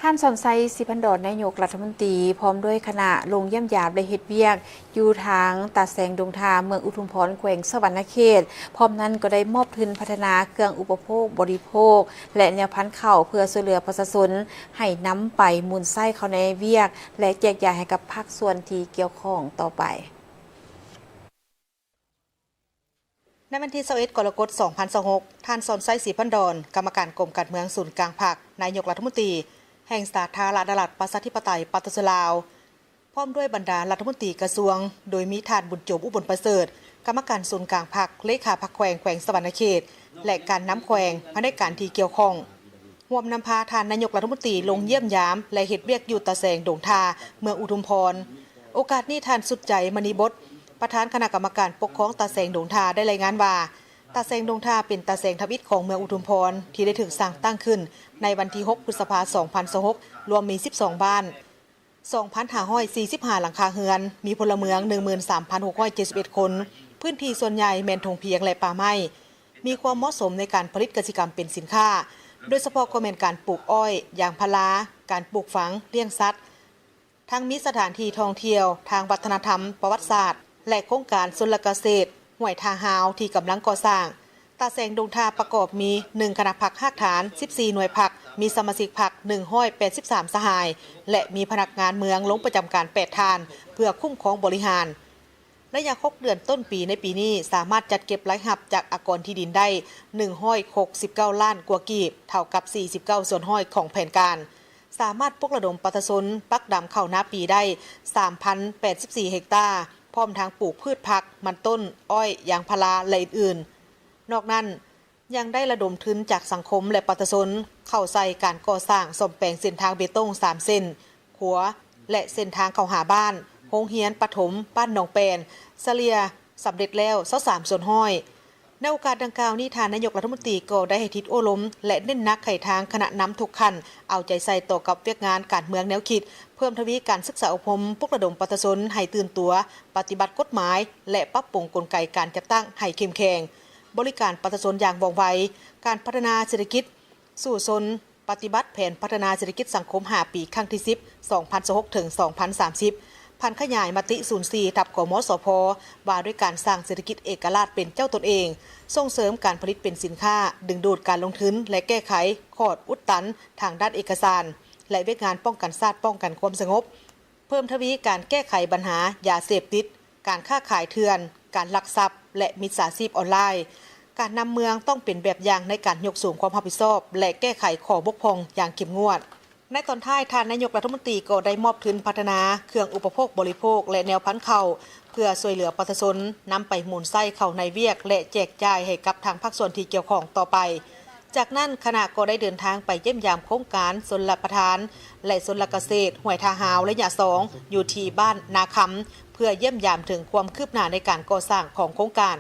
ທ່ານ ສອນໄຊ ສີພັນດອນ ນາຍົກລັດຖະມົນຕີ ພ້ອມດ້ວຍຄະນະ ລົງຢ້ຽມຢາມ ແລະ ເຮັດວຽກຢູ່ທາງຕາແສງດົງທາ ເມືອງອຸທຸມພອນ ແຂວງສະຫວັນນະເຂດ. ພ້ອມນັ້ນກໍໄດ້ມອບທຶນພັດທະນາເຄື່ອງອຸປະໂພກບໍລິໂພກ ແລະ ແນວພັນເຂົ້າ ເພື່ອຊ່ວຍເຫຼືອປະຊາຊົນ ໃຫ້ນຳໄປໝູນໃຊ້ເຂົ້າໃນວຽກ ແລະ ແຈກຢາຍໃຫ້ກັບພາກສ່ວນທີ່ກ່ຽວຂ້ອງຕໍ່ໄປ. ໃນວັນທີຊາວເອັດ ກໍລະກົດ ສອງພັນຊາວຫົກ ທ່ານ ສອນໄຊ ສີພັນດອນ ກຳມະການກົມການເມືອງສູນກາງພັກ, ນາຍົກລັດຖະມົນຕີ ແຫ່ງສາທາລະນະລັດ ປະຊາທິປະໄຕ ປະຊາຊົນລາວ ພ້ອມດ້ວຍບັນດາລັດຖະມົນຕີກະຊວງ, ໂດຍມີທ່ານ ບຸນໂຈມ ອຸບົນປະເສີດ ກຳມະການສູນກາງພັກ, ເລຂາພັກແຂວງ ແຂວງສະຫວັນນະເຂດ ແລະ ການນຳແຂວງ, ພະແນກການທີ່ກ່ຽວຂ້ອງ ຮ່ວມນຳພາທ່ານນາຍົກລັດຖະມົນຕີລົງຢ້ຽມຢາມ ແລະ ເຮັດວຽກຢູ່ຕາແສງດົງທາ ເມືອງອຸທຸມພອນ. ໂອກາດນີ້ ທ່ານ ສຸດໃຈ ມະນີບົດ ປະທານຄະນະກຳມະການປົກຄອງຕາແສງດົງທາ ໄດ້ລາຍງານວ່າ ຕາແສງດົງທາເປັນຕາແສງທຳອິດຂອງເມືອງອຸທຸມພອນ ທີ່ໄດ້ຖືກສ້າງຕັ້ງຂຶ້ນໃນວັນທີຫົກ ພຶດສະພາ ສອງພັນຊາວຫົກ ລວມມີສິບສອງບ້ານ, ສອງພັນຫ້າຮ້ອຍສີ່ສິບຫ້າຫຼັງຄາເຮືອນ, ມີພົນລະເມືອງ ໜຶ່ງໝື່ນສາມພັນຫົກຮ້ອຍເຈັດສິບເອັດຄົນ, ພື້ນທີ່ສ່ວນໃຫຍ່ແມ່ນທົ່ງພຽງ ແລະ ປ່າໄມ້, ມີຄວາມເໝາະສົມໃນການຜະລິດກະສິກຳເປັນສິນຄ້າ, ໂດຍສະເພາະກໍແມ່ນການປູກອ້ອຍ, ຢາງພາລາ, ການປູກຝັງ, ລ້ຽງສັດ, ທັງມີສະຖານທີ່ທ່ອງທ່ຽວທາງວັດທະນະທຳ, ປະຫວັດສາດ ແລະ ໂຄງການຊົນລະກະເສດ ຫ້ວຍທ່າຮາວ ທີ່ກຳລັງກໍ່ສ້າງ. ຕາແສງດົງທາປະກອບມີ ໜຶ່ງຄະນະພັກຮາກຖານ, ສິບສີ່ໜ່ວຍພັກ, ມີສະມາຊິກພັກ ໜຶ່ງຮ້ອຍແປດສິບສາມສະຫາຍ ແລະ ມີພະນັກງານເມືອງລົງປະຈຳການແປດທ່ານ ເພື່ອຄຸ້ມຄອງບໍລິຫານ. ໄລຍະຫົກເດືອນຕົ້ນປີໃນປີນີ້ ສາມາດຈັດເກັບລາຍຮັບຈາກອາກອນທີ່ດິນໄດ້ ໜຶ່ງຮ້ອຍຫົກສິບເກົ້າລ້ານກວ່າກີບ, ເທົ່າກັບ ສີ່ສິບເກົ້າສ່ວນຮ້ອຍຂອງແຜນການ. ສາມາດປຸກລະດົມປະຊາຊົນປັກດຳເຂົ້ານາປີໄດ້ ສາມພັນແປດສິບສີ່ເຮັກຕາ, ພ້ອມທັງປູກພືດຜັກ, ມັນຕົ້ນ, ອ້ອຍ, ຢາງພາລາ ແລະ ອື່ນໆ. ນອກນັ້ນ, ຍັງໄດ້ລະດົມທຶນຈາກສັງຄົມ ແລະ ປະຊາຊົນ ເຂົ້າໃສ່ການກໍ່ສ້າງສ້ອມແປງເສັ້ນທາງເບຕົງສາມເສັ້ນ, ຂົວ ແລະ ເສັ້ນທາງເຂົ້າຫາບ້ານ, ໂຮງຮຽນປະຖົມບ້ານໜອງແປນ, ສະເລ່ຍສຳເລັດແລ້ວ ຊາວສາມສ່ວນຮ້ອຍ. ໃນໂອກາດດັ່ງກ່າວນີ້, ທ່ານນາຍົກລັດຖະມົນຕີກໍໄດ້ໃຫ້ທິດໂອ້ລົມ ແລະ ເນັ້ນໜັກໃຫ້ທາງຄະນະນຳທຸກຂັ້ນ ເອົາໃຈໃສ່ຕໍ່ກັບວຽກງານການເມືອງແນວຄິດ, ເພີ່ມທະວີການສຶກສາອົບຮົມ, ປຸກລະດົມປະຊາຊົນໃຫ້ຕື່ນຕົວ, ປະຕິບັດກົດໝາຍ ແລະ ປັບປຸງກົນໄກການຈັດຕັ້ງໃຫ້ເຂັ້ມແຂງ, ບໍລິການປະຊາຊົນຢ່າງວ່ອງໄວ, ການພັດທະນາເສດຖະກິດສູ້ຊົນ, ປະຕິບັດແຜນພັດທະນາເສດຖະກິດສັງຄົມຫ້າປີ ຄັ້ງທີສິບ ສອງພັນຊາວຫົກ ເຖິງ ສອງພັນສາມສິບ, ຜັນຂະຫຍາຍມະຕິສູນສີ່ ທັບ ກມສພ ວ່າດ້ວຍການສ້າງເສດຖະກິດເອກະລາດເປັນເຈົ້າຕົນເອງ, ສົ່ງເສີມການຜະລິດເປັນສິນຄ້າ, ດຶງດູດການລົງທຶນ ແລະ ແກ້ໄຂຂໍ້ອຸດຕັນທາງດ້ານເອກະສານ ແລະ ວຽກງານປ້ອງກັນຊາດ, ປ້ອງກັນຄວາມສະຫງົບ, ເພີ່ມທະວີການແກ້ໄຂບັນຫາຢາເສບຕິດ, ການຄ້າຂາຍເຖື່ອນ, ການລັກຊັບ ແລະ ມິດສາຊີບອອນລາຍ. ການນຳເມືອງຕ້ອງເປັນແບບຢ່າງໃນການຍົກສູງຄວາມຮັບຜິດຊອບ ແລະ ແກ້ໄຂຂໍ້ບົກຜ່ອງຢ່າງເຂັ້ມງວດ. ໃນຕອນທ້າຍ, ທ່ານນາຍົກລັດຖະມົນຕີກໍໄດ້ມອບທຶນພັດທະນາເຄື່ອງອຸປະໂພກບໍລິໂພກ ແລະ ແນວພັນເຂົ້າ ເພື່ອຊ່ວຍເຫຼືອປະຊາຊົນນຳໄປໝູນໃຊ້ເຂົ້າໃນວຽກ ແລະ ແຈກຈ່າຍໃຫ້ກັບທາງພາກສ່ວນທີ່ກ່ຽວຂ້ອງຕໍ່ໄປ. ຈາກນັ້ນ, ຄະນະກໍໄດ້ເດີນທາງໄປຢ້ຽມຢາມໂຄງການຊົນລະປະທານ ແລະ ຊົນລະກະເສດ ຫ້ວຍທ່າຮາວ ໄລຍະສອງ ຢູ່ທີ່ບ້ານນາຄຳ ເພື່ອຢ້ຽມຢາມເຖິງຄວາມຄືບໜ້າໃນການກໍ່ສ້າງຂອງໂຄງການ.